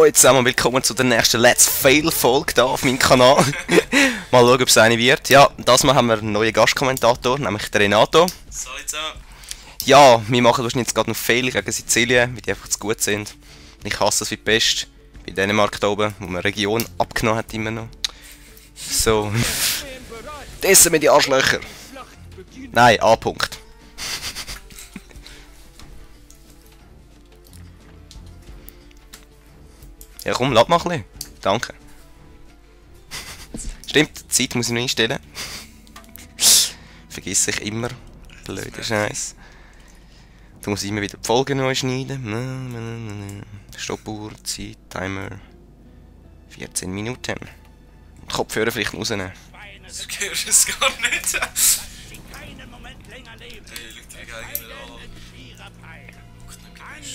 Hallo zusammen und willkommen zu der nächsten Let's Fail Folge hier auf meinem Kanal. Mal schauen, ob es eine wird. Ja, das Mal haben wir einen neuen Gastkommentator, nämlich den Renato. Salut zusammen. Ja, wir machen wahrscheinlich jetzt gerade noch Fail gegen Sizilien, weil die einfach zu gut sind. Ich hasse es wie die Pest. Bei Dänemark da oben, wo man Region abgenommen hat immer noch. So. Dessen mit die Arschlöcher. Nein, A-Punkt. Ja komm, lad mal ein bisschen. Danke. Stimmt, die Zeit muss ich noch einstellen. Vergiss ich immer. Blöder Scheiß. Du musst immer wieder die Folgen neu schneiden. Stoppuhr, Zeit, Timer. 14 Minuten. Die Kopfhörer vielleicht rausnehmen. Du hörst es gar nicht. Hey, Leute, wie geil General. Guckt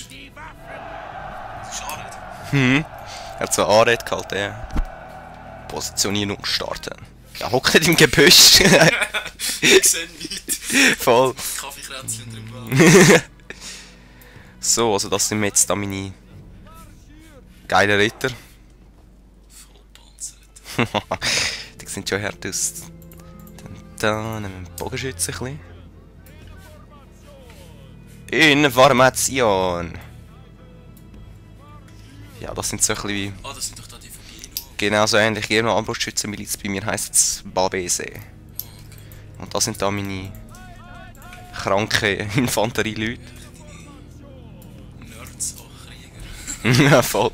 nicht mehr. Das ist Arrede. Er hat so eine Anrede gehalten, ja. Positionierung starten. Ja, hockt nicht im Gebüsch. Ich sehe nichts. Voll. Kaffeekränzchen drüber. So, also das sind jetzt da meine geilen Ritter. Vollpanzert. Die sind schon hart aus. Da nehmen wir den Bogenschützen ein bisschen. Information. Ja, das sind so ein bisschen wie... Ah, das sind doch da die von Genua. Genau so ähnlich. Genua Armbrustschützenmiliz, bei mir heisst es Babese. Okay. Und das sind da meine kranken Infanterie-Leute. Nerds, auch Krieger. Ja, voll.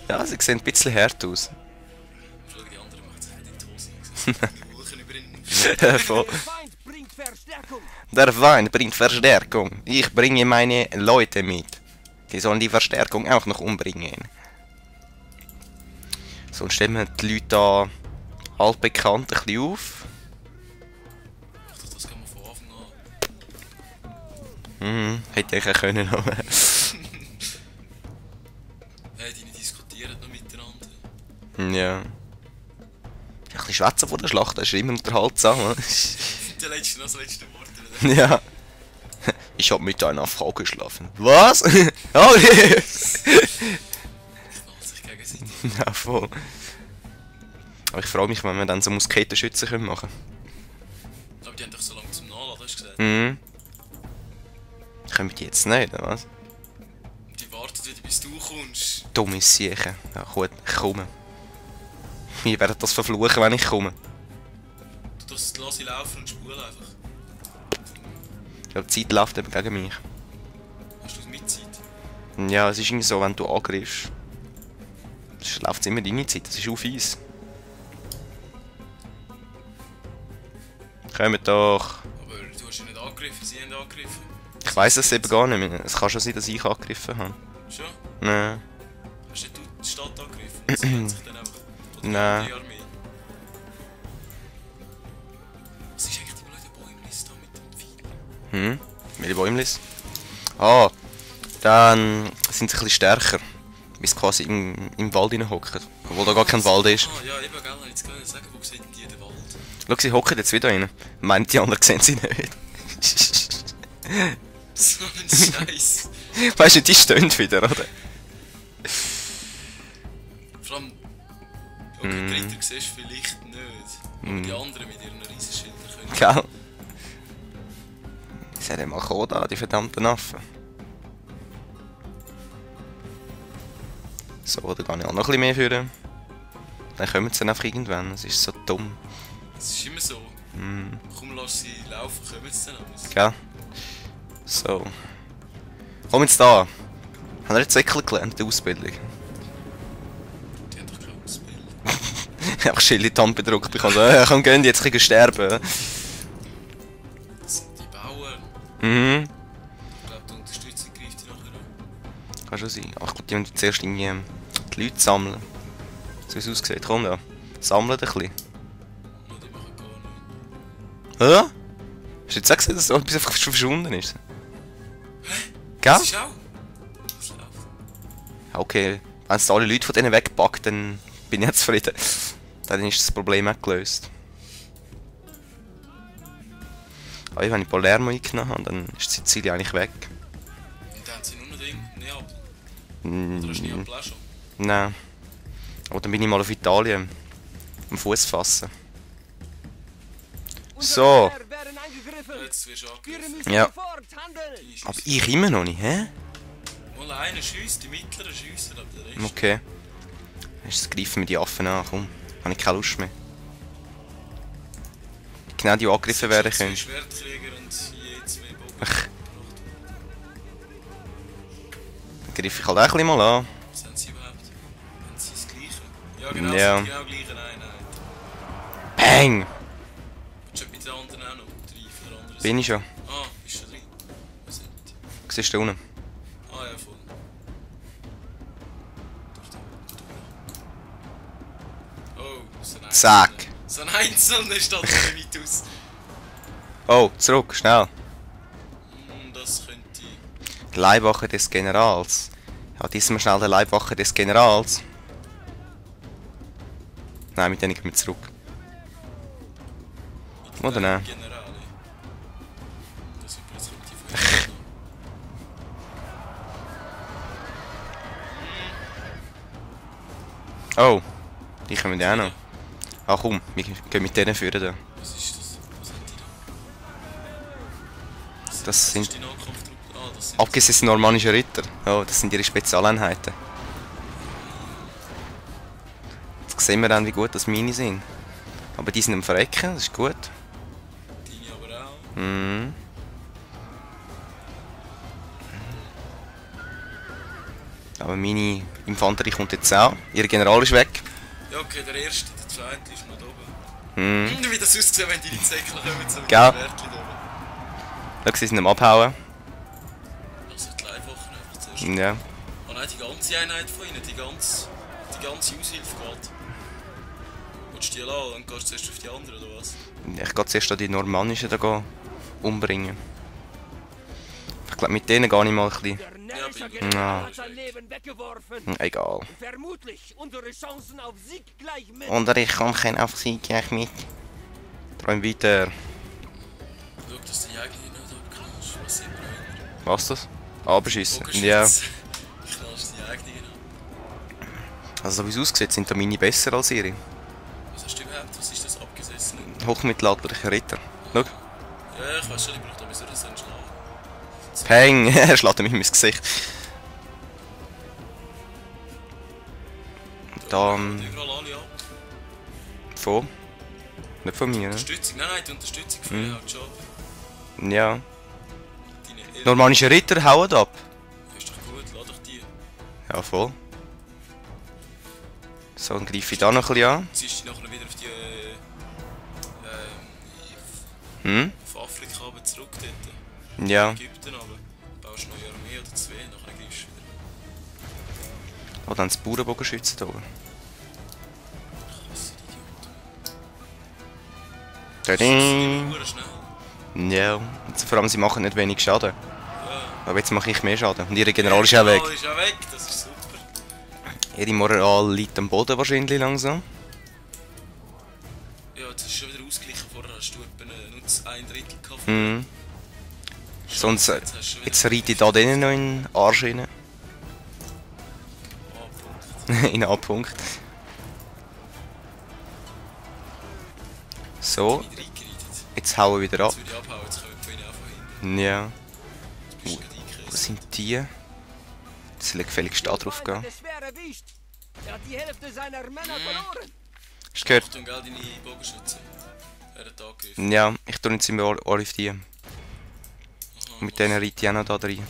Ja, sie sehen ein bisschen hart aus. Schau, die anderen machen sich nicht in die Hose. Die Huchen über ihn. Voll. Der Wein bringt Verstärkung. Ich bringe meine Leute mit. Die sollen die Verstärkung auch noch umbringen. So, und stellen wir die Leute da altbekannt ein bisschen auf. Ich dachte, das kann man von Anfang an. Hätte ich auch können, aber... Hey, die diskutieren noch miteinander. Ja. Ein bisschen schwätzen vor der Schlacht, das ist immer unterhaltsam. Der letzte, noch das letzte Wort. Oder? Ja. Ich hab mit einer Frau geschlafen. Was? Oh, Das knallt sich gegenseitig. ja, voll. Aber ich frage mich, wenn wir dann so Musketenschützen machen Aber die haben doch so lange zum Nachladen, hast du gesagt? können. Können wir die jetzt nicht, oder was? Und die warten wieder, bis du kommst. Dumme Siechen. Ja gut, ich komme. Wir werden das verfluchen, wenn ich komme. Du lass sie laufen und spulen einfach. Ja, die Zeit läuft eben gegen mich. Hast du mit Zeit? Ja, es ist irgendwie so, wenn du angreifst. Es läuft immer deine Zeit, das ist auf Eis. Kommt doch. Aber du hast ja nicht angegriffen, sie haben angegriffen. Ich weiss es eben gar nicht mehr. Es kann schon sein, dass ich angegriffen habe. Schon? Nein. Hast nicht du die Stadt angegriffen? Sie haben sich dann einfach... Oder Nein. die Armee. Was ist eigentlich die blöde Bäumliste da mit dem Pfeil? Welche Bäumlis? Ah, dann sind sie ein bisschen stärker. Bis sie quasi im Wald hocken. Obwohl da gar kein Wald ist. Ah, ja, eben, gell, ich jetzt gerade sagen, wo sehen die den Wald? Schau, sie hocken jetzt wieder rein. Meint die anderen sehen sie nicht. So ein Scheiß. Weißt du, die stehen wieder, oder? Vor allem... Okay, die Ritter siehst du vielleicht nicht. Aber die anderen mit ihren Riesenschildern können... Gell? Sie sollen mal kommen da, die verdammten Affen. So, da gehe ich auch noch ein bisschen mehr führen. Dann kommen sie dann einfach irgendwann, es ist so dumm. Es ist immer so. Komm, lass sie laufen, kommen sie dann alles. Gell? So. Komm jetzt da. Haben wir jetzt Säckchen gelernt, die Ausbildung? Die haben doch keine Ausbildung. Ich habe Schild in die Hand bedruckt bekommen. Komm, gehen jetzt ein bisschen sterben. Das sind die Bauern. Ich glaube, die Unterstützung greift die nachher an. Kann schon sein. Ach, ich glaube, die müssen zuerst irgendwie die Leute sammeln. So wie es aussieht. Komm da. Sammelt ein bisschen. No, die machen gar nichts. Hä? Hast du jetzt auch gesehen, dass etwas einfach schon verschwunden ist? Hä? Gell? Das ist auch... Was läuft? Okay, wenn es alle Leute von denen wegpackt, dann bin ich jetzt zufrieden. Dann ist das Problem auch gelöst. Aber wenn ich Palermo eingenommen habe, dann ist Sizilien eigentlich weg. Und dann haben sie nur noch Ding, Neapel. Oder hast du Neapel auch schon? Nein. Aber dann bin ich mal auf Italien. Am Fuß fassen. So. Jetzt wirst du angegriffen. Ja. Deine Aber Schüsse. ich immer noch nicht, hä? Mal einer schiesst, die mittleren schiessen, aber der Rest... Okay. Jetzt greifen wir die Affen an, komm. Habe ich keine Lust mehr. Genau die angegriffen werden können. Zwei Schwertkrieger und je zwei Bogen. Ach. Dann greife ich halt auch ein bisschen mal an. Was haben sie überhaupt? Haben sie das Gleiche? Ja genau, Ja. sind genau gleiche Einheit. Bang! Willst du mit den anderen auch noch? Drei von der anderen Bin ich schon. Ah, bist du drin? Was sind die? Siehst du unten? Ah ja, voll. Oh, so ein Zack. Einzelner. So ein Einzelner steht da weit aus. Oh, zurück, schnell. Das könnte... Leibwache des Generals. Ja, diesmal schnell der Leibwache des Generals. Nein, mit denen gehen wir zurück. Oder nein? Generale. Das wird plötzlich die Feuer. Oh, die kommen ja auch noch. Ah komm, wir gehen mit denen führen da. Was ist das? Was haben die da? Das sind ist die Nahkampftruppe. Ah, das sind... abgesessen normannische Ritter. Oh, das sind ihre Spezialeinheiten. Jetzt sehen wir dann, wie gut das meine sind. Aber die sind am Verrecken, das ist gut. Deine aber auch. Mhm. Aber meine Infanterie kommt jetzt auch. Ihr General ist weg. Ja, okay, der erste, der zweite ist noch da oben. Mhm. Wie das aussieht, wenn deine Zäckchen kommen, so mit Gell? dem Schwertchen da oben. Schau, sie sind am Abhauen. Also die Leibwachen einfach zuerst. Ja. Oh nein, die ganze Einheit von ihnen, die ganze Aushilfe geht. Willst du die lassen, dann gehst du zuerst auf die anderen, oder was? Ich gehe zuerst die normannischen da gehen umbringen. Ich glaube, mit denen gehe ich mal ein bisschen. Der närrische Ja, General ja. hat sein Leben weggeworfen. Egal. Vermutlich unsere Chancen auf Sieg gleich mit. Und ich komme kein auf sie gleich mit. Träum weiter. Schau, dass die Jäger nicht abknallst. Was sind wir eigentlich? Was das? Abschiessen. Bogenschütze. Ja. Knallst die Jäger nicht ab. Also, wie es aussieht, sind da meine besser als ihre. Was hast du überhaupt? Was ist das abgesessen? Hochmittelalterliche Ritter. Schau. Ja, ich weiß schon, ich brauche da so einen Schlag. Peng! Er schlägt mich in mein Gesicht. Dann. Die überall alle ab. Von? Nicht von mir, ne? Unterstützung, nein, die Unterstützung für Mhm. halt schon. Ja. Deine Eltern. Normannische Ritter hauen ab. Ist doch gut, lass doch die. Ja, voll. So, dann greife ich da noch ein bisschen an. Ziehst du nachher wieder auf die. Hm? Auf Afrika aber zurück dort. Ja. Ägypten aber. Baust eine neue Armee oder zwei, nachher gehst du wieder. Oh, dann das Bauernbogenschützen da oben. Krass, die Idioten. Tading! Nur schnell. Ja. Und vor allem, sie machen nicht wenig Schaden. Ja. Aber jetzt mache ich mehr Schaden. Und ihre General ist auch weg. Ist auch weg, das ist super. Ihre Moral liegt am Boden wahrscheinlich langsam. Ja, jetzt ist es schon wieder ausgeglichen. Vorher hast du etwa nur ein Drittel gehabt. Mhm. Sonst, Jetzt hast du schon wieder jetzt reite ich da denen noch in den Arsch rein. Punkt. In einen A-Punkt. So, Wieder eingereitet. jetzt hauen wir wieder ab. Jetzt würde ich abhauen, jetzt kommen wir von ihnen auch von hinten. Ja. Jetzt bist du gerade Wo eingekreist. sind die? Jetzt soll ich gefälligst da drauf gehen. Er ist schwer erwischt. Er hat die Hälfte seiner Männer verloren. Hast du gehört? Achtung, gell, deine Bogenschützen. Er hat angegriffen. Ja, ich tue jetzt immer auf die. Aha, Mit denen reite ich auch noch da rein.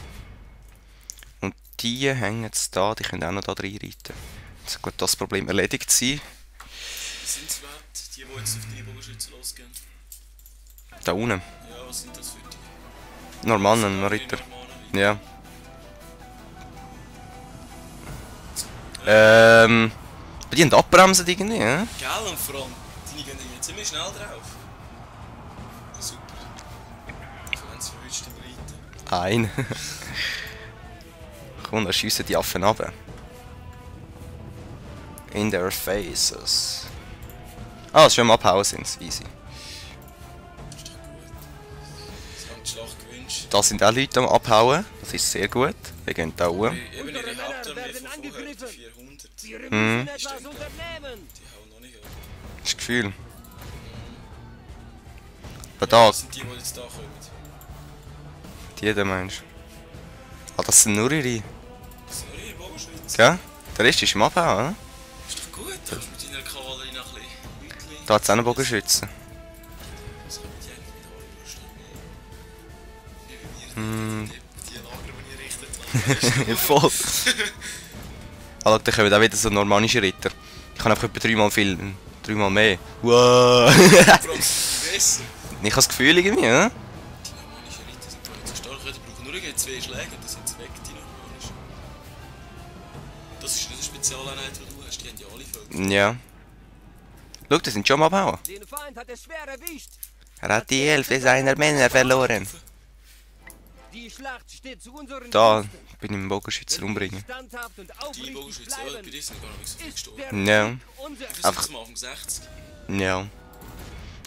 Und die hängen jetzt da, die können auch noch da rein reiten. Jetzt wird das Problem erledigt sein. was sind es überhaupt, die jetzt auf deine Bogenschützen losgehen? Da unten. Ja, was sind das für die? Normannen, Normale Ritter. Ritter. Ja. Die haben abbremsen irgendwie, ja? Gell, und vor allem, deine gehen irgendwie ziemlich schnell drauf. Ja, super. Also wenn es verwünscht im Reiten. Ein. Komm, dann schiessen die Affen runter. In their faces. Ah, schon am Abhauen sind sie. Easy. Ist doch gut. Sie haben die Schlacht gewünscht. Mensch. Da sind auch Leute am Abhauen. Das ist sehr gut. Wir gehen da hoch. Eben ihre Hauptarmee von vorher, die 400. Wir Mhm. müssen etwas unternehmen. Die hauen noch nicht ab. Das ist das Gefühl. Aber da, Das sind die jetzt da kommen. die da meinst du? Ah, das sind nur ihre. Das sind nur ihre Bogenschützen. Gell? Der Rest ist im Abhauen, oder? Ist doch gut, da kannst du mit deiner Kavallerie noch ein bisschen... Da hat es auch noch Bogenschützen. Was können die eigentlich mit Armbrust nicht mehr? Wie wir die Lager, die ihr richtet. Voll. Ah, da kommen auch wieder so normannische Ritter. Ich habe einfach etwa dreimal mehr. Wow! Vor allem besser. Ich habe das Gefühl irgendwie, oder? Die normannischen Ritter sind gar nicht so stark. Die brauchen nur irgendwie 2 Schläge und dann sind sie weg, die normannischen. Das ist nicht eine Spezialeinheit, die du hast. Die haben ja alle Völker. Ja. Schau, die sind schon am Abhauen. Den Feind hat es schwer erwischt. Er hat die Hälfte seiner Männer verloren. Die Schlacht steht zu unseren Da Diensten. bin ich mit dem Bogenschützer Wenn wir umbringen. standhaft und Die aufrichtig Bogenschützen, ja, bleiben, bei dir sind gar nicht so viele ist gestorben. der Ja. Sieg unser. Wir sind Einfach- zum Anfang 60. Ja.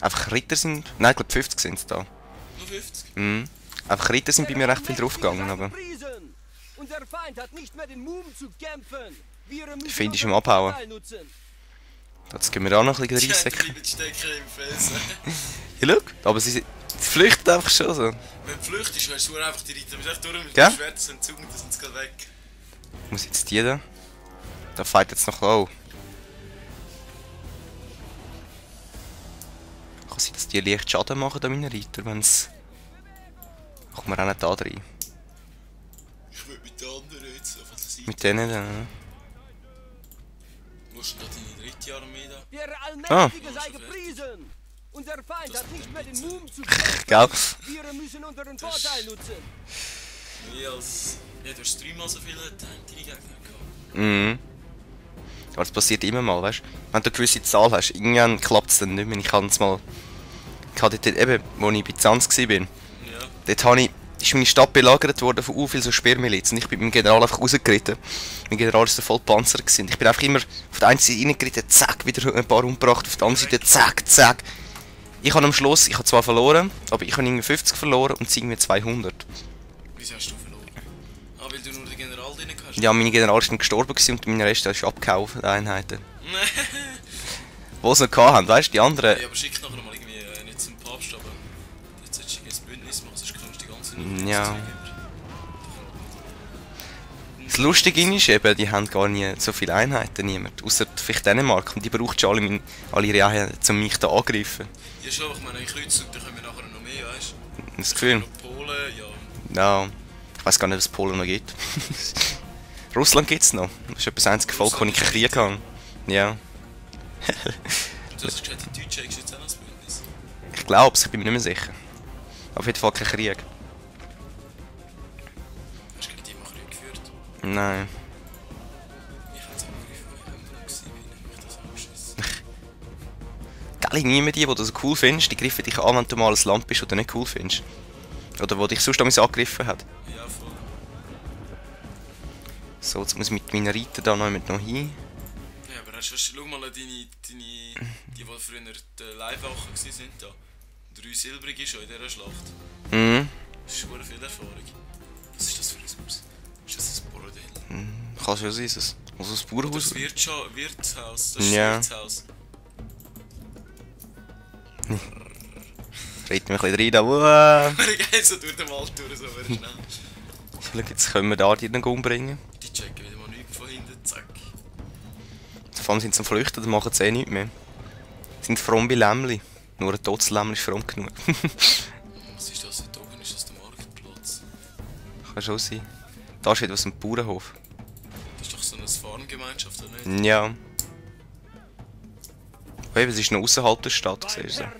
Einfach Ritter sind. Nein, ich glaube 50 sind es da. Nur 50. Mhm. Einfach Ritter sind bei mir recht viel draufgegangen, aber. Unser Feind hat nicht mehr den Mumm zu kämpfen. Wir müssen Finde ich unseren im Abhauen. Vorteil nutzen. Jetzt gehen wir auch noch ein bisschen Die reinsäcken. bleiben stecken im Felsen. Ja, schau, aber sie flüchten einfach schon so. Wenn du flüchtest, weißt du einfach die Reiter mit durch mit Gell? dem Schwert sind zu und dann sind sie gerade weg. Muss jetzt die da? Da fight jetzt noch low. Kann sein, dass die leicht Schaden machen, da meine Reiter, wenn's. Kommen wir auch nicht da rein. Ich will mit den anderen jetzt auf der Seite. Mit denen dann. Wo ist denn da deine dritte Armee da? Der Ah. Allmächtige sei gepriesen. Unser Feind hat nicht mehr den Mumm zu kämpfen. Gell? Wir müssen unseren Vorteil nutzen. Mehr als... Ja, du hast 3-mal so viele deine Gegner gehabt. Mhm. Aber es passiert immer mal, weißt du? Wenn du eine gewisse Zahl hast, irgendwann klappt es dann nicht mehr. Ich habe es mal. Ich hatte dort eben, wo ich bei Zanz war, Ja. dort ist meine Stadt belagert worden von viel so Speermilizen. Ich bin mit dem General einfach rausgeritten. Mein General war so voll Panzer. Gewesen. Ich bin einfach immer auf der einen Seite reingeritten, zack, wieder ein paar umgebracht, auf der anderen Seite, zack, zack. Ich habe am Schluss, ich habe zwar verloren, aber ich habe irgendwie 50 verloren und sie irgendwie 200. Wieso hast du verloren? Ah, weil du nur den General drin hast? Ja, meine General ist dann gestorben gewesen und mein Rest ist abgehauen, die Einheiten. Wo sie noch hatten, weißt du, die anderen. Ja, aber schick nachher mal irgendwie nicht zum Papst, aber jetzt solltest du ein Bündnis machen, sonst kannst du die ganze Nummer Ja. Das Lustige ist eben, die haben gar nie so viele Einheiten, niemand. Außer vielleicht Dänemark. Und die braucht schon alle ihre Einheiten, um mich da angreifen. Ja schon, ich meine, in Kreuzzug, da kommen wir nachher noch mehr, weißt du? Das Gefühl. Noch Polen, ja. Ja. Ich weiß gar nicht, ob es Polen noch gibt. Russland gibt es noch. Das ist etwa das einzige Volk, das ich keinen Krieg habe. Ja. Und du hast gesagt, die Deutschen haben jetzt auch noch ein Bündnis. Ich glaube es, ich bin mir nicht mehr sicher. Auf jeden Fall kein Krieg. Hast du gegen die mal Krieg geführt? Nein. Ich hätte es angegriffen, weil ich Hemden gewesen bin, dann habe ich das angeschissen. Gell, niemand die du so cool findest, die greifen dich an, wenn du mal ein Land bist, das du nicht cool findest. Oder wo dich sonst damals angegriffen hat. Ja, voll. So, jetzt muss ich mit meinen Reitern da noch hin. Ja, aber hast du, schau mal die früher die Leibwachen waren da. 3 Silbrige schon in dieser Schlacht. Mhm. Das ist schon viel Erfahrung. Was ist das für ein Haus? Ist das ein Bordell? Kann schon sein, es. Also das Bauernhaus. Das Wirtshaus, das ist Ja. das Wirtshaus. Reiten wir ein bisschen rein da. Wow. Wir gehen so durch den Wald durch, so wäre schnell. Schau, jetzt können wir da die dann umbringen. Die checken wieder mal nichts von hinten, zack. Vor allem sind sie am Flüchten, dann machen sie eh nichts mehr. Sie sind fromm wie Lämmli. Nur ein totes Lämmli ist fromm genug. Was ist das? Dort oben ist das der Marktplatz. Kann schon sein. Da ist etwas im Bauernhof. Das ist doch so eine Farmgemeinschaft, oder nicht? Ja. Oh, eben, es ist noch außerhalb der Stadt, siehst du. Ja.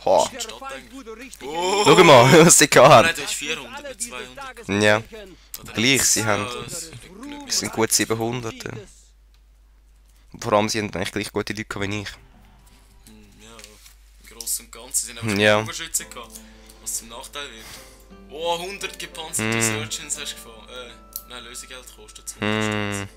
Ha. Der Stadt Feind eigentlich. wurde richtig Oh. Schau mal, was sie Nein, haben. du hast 400 mit 200. Ja. Oder Gleich, sie haben. das genügt Es sind gut 700. Vor allem, sie haben eigentlich gleich gute Leute gehabt wie ich. Ja, im Großen und Ganzen sind einfach Ja. Bogenschützen gehabt, was zum Nachteil wird. Oh, 100 gepanzerte Surgeons hast du gefahren. Nein, Lösegeld kostet es. Mm.